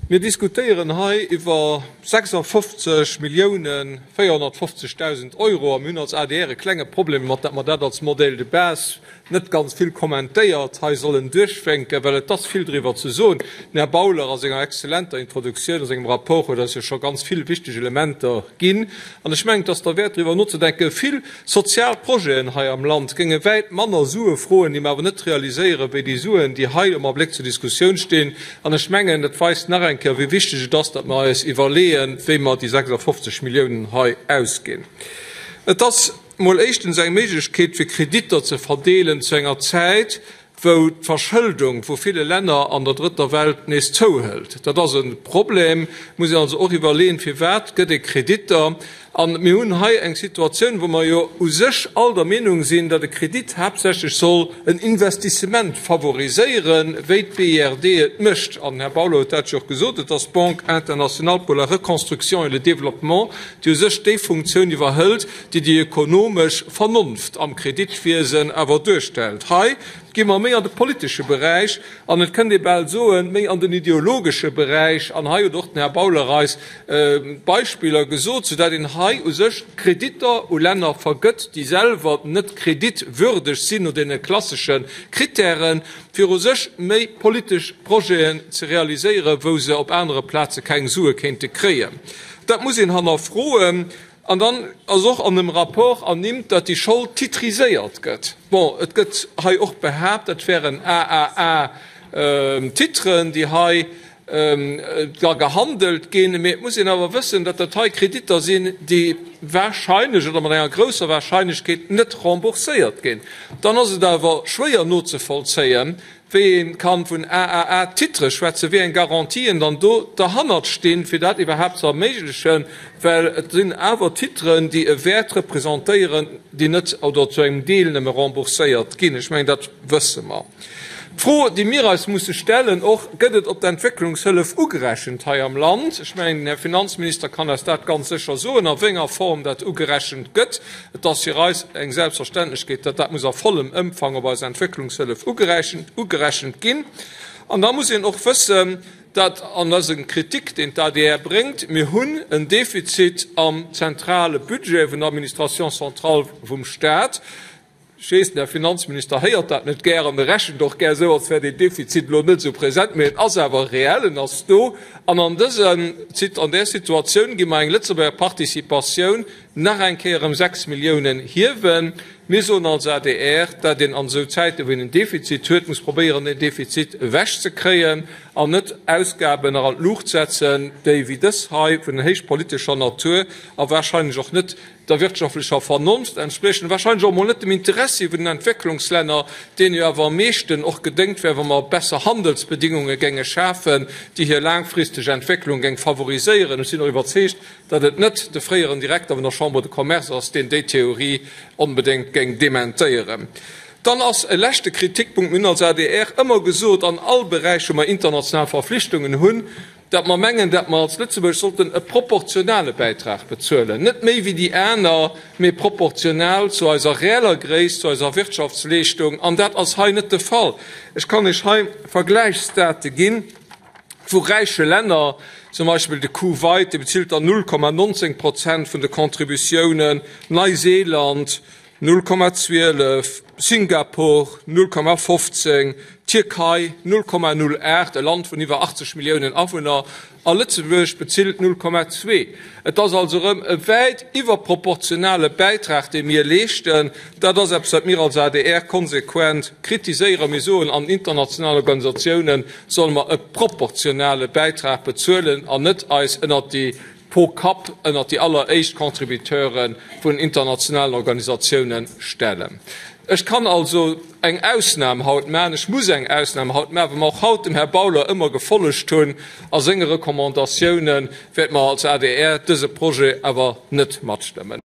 Mir diskutéieren hei iwwer 56 Milliounen 450.000 Euro a mir hunn als adr e klenge Problem domat, datt mer dat als Modèle de base net ganz vill kommentéiert hei sollen duerchwénken, well et ass vill driwwer ze soen. Den Här Bauler a senger exzellenter Introduktioun, a sengem Rapport huet eis jo scho ganz vill wichteg Elementer ginn. An ech mengen, et ass derwäert driwwer nozedenken. Vill sozial Projeten hei am Land géinge wäit manner Sue froen, déi mer awer net realiséieren, wéi déi Suen, déi hei am Abléck zur Diskussioun stinn. An ech mengen, dat weist nach eng Kéier, wéi wichteg et ass, datt mer eis iwwerleeën, wéi mer déi 56 Milliounen hei ausginn. Et ass mol éischtens eng Méiglechkeet, fir Kreditter ze verdeelen zu enger Zäit, wou d'Verschëldung vu ville Länner an der Drëtter Welt nees zouhëlt. Dat ass e Problem. Et muss een also och iwwerleeën, Firwat gëtt ee Kreditter? A mir hunn hei eng Situatioun, wou mer jo u sech all der Meenung sinn, datt e Kredit haaptsächlech soll en Investissement favoriséieren, wéi d'BIRD et mécht. An den Här Bauler huet dat jo och gesot, et ass d'Banque internationale pour la reconstruction et le développement, déi u sech déi Funktioun iwwerhëlt, déi déi ökonomesch Vernonft am Kreditwiesen awer duerstellt. Hei gi mer méi an de politesche Beräich an et kënnt ee bal soen, méi an den ideologesche Beräich. An hei huet och den Här Bauler eis Beispiller gesot, soudatt een hei u sech Kreditter u Länner vergëtt, déi selwer net kreditwürdeg sinn no deene klassesche Kritären, fir u sech méi politesch Projeten ze realiséieren, wou se op anere Plaze keng Sue kéinte kréien. Dat muss een hannerfroen. An dann ass och an dem Rapport ernimmt, datt déi Schold titriséiert gëtt. Bon, et gëtt hei och behaapt, dat wären AAA-Titren, déi hei da gehandelt ginn. Mee et muss een awer wëssen, datt dat hei Kreditter sinn, déi wahrscheinlech oder mat enger grousser Wahrscheinlechkeet net rembourséiert ginn. Dann ass et awer schwéier nozevollzéien, wéi ee kann vun AAA-Titre schwätzen, wéi eng Garantien dann do derhannert stinn, fir dat iwwerhaapt ze erméiglechen, well et sinn awer Titren, déi e Wäert representéieren, déi net oder zu engem Deel nëmme rembourséiert ginn. Ech mengen, dat wësse mer. D'Fro, déi mir eis musse stellen och, Gëtt et op d'Entwécklungshëllef ugerechent hei am Land? Ech mengen, den Här Finanzminister kann eis dat ganz sécher soen, a wéi enger Form dat ugerechent gëtt. Et ass fir eis eng Selbstverständlechkeet, datt dat muss a vollem Ëmfang op eis Entwécklungshëllef ugerechent ginn. An da muss een och wëssen, datt, an dat ass eng Kritik, deen d'ADR bréngt, mir hunn en Defizit am zentrale Budget vun der Administration centrale vum Stat. Ech weess, den Här Finanzminister héiert dat net gär an e rechent och gär esou, als wär deen Defizit elo net esou present, mee en ass awer reell, en ass do. An an dësem, an där Situatioun gi mer eng Lëtzebuerger Participatioun nach eng Kéier ëm 6 Milliounen hiewen. Mir soen als adr, dat een an esou Zäiten, wou een en Defizit huet, muss probéieren, deen Defizit ewechzekréien an net Ausgaben nach an d'Luucht setzen, déi wéi dës hei vun héich politescher Natur a wahrscheinlech och net der wirtschaftlecher Vernonft entspriechen, wahrscheinlech och emol net dem Interessi vun den Entwécklungslänner, deene jo awer am meeschten och gedéngt wär, wa mer besser Handelsbedingunge géinge schafen, déi hir laangfristeg Entwécklung géing favoriséieren. Ech sinn och iwwerzeegt, datt et net de fréieren Direkter vun der Chambre de Commerce ass, deen déi Theorie onbedéngt géing dementéieren. Dann ass e leschte Kritikpunkt, Mir hunn als adr ëmmer gesot, an all Beräich, wou mer international Verflichtungen hunn, datt mer mengen, datt mer als Lëtzebuerg sollten e proportionale Bäitrag bezuelen, net méi wéi déi aner, mee proportional zu eiser reeller Gréisst, zu eiser Wirtschaftsleeschtung. An dat ass hei net de Fall. Ech kann Iech hei Vergläichsdate ginn vu räiche Länner, zum Beispill de Kuwait, dee bezilt der 0,19 Prozent vun de Contributiounen, Neuseeland 0,12, Singapur 0,15, Tierkei 0,08, e Land vun iwwer 80 Milliounen Awunner, a Lëtzebuerg bezilt 0,2. Et ass also erëm e wäit iwwerproportionale Bäitrag, dee mir leeschten. Dat ass eppes, wat mir als adr konsequent kritiséieren. Mir soen, an internationalen Organisatiounen solle mer e proportionale Bäitrag bezuelen an net eis ënnert déi pro Kapp ënnert déi alleréischt Contributeure vun internationalen Organisatiounen stellen. Ech kann also eng Ausnam haut maachen, ech muss eng Ausnam haut maachen, well mer och haut dem Här Bauler ëmmer gefollegt hunn a senge Recommandatiounen, wäerte mer als adr dëse Projet awer net matstëmmen.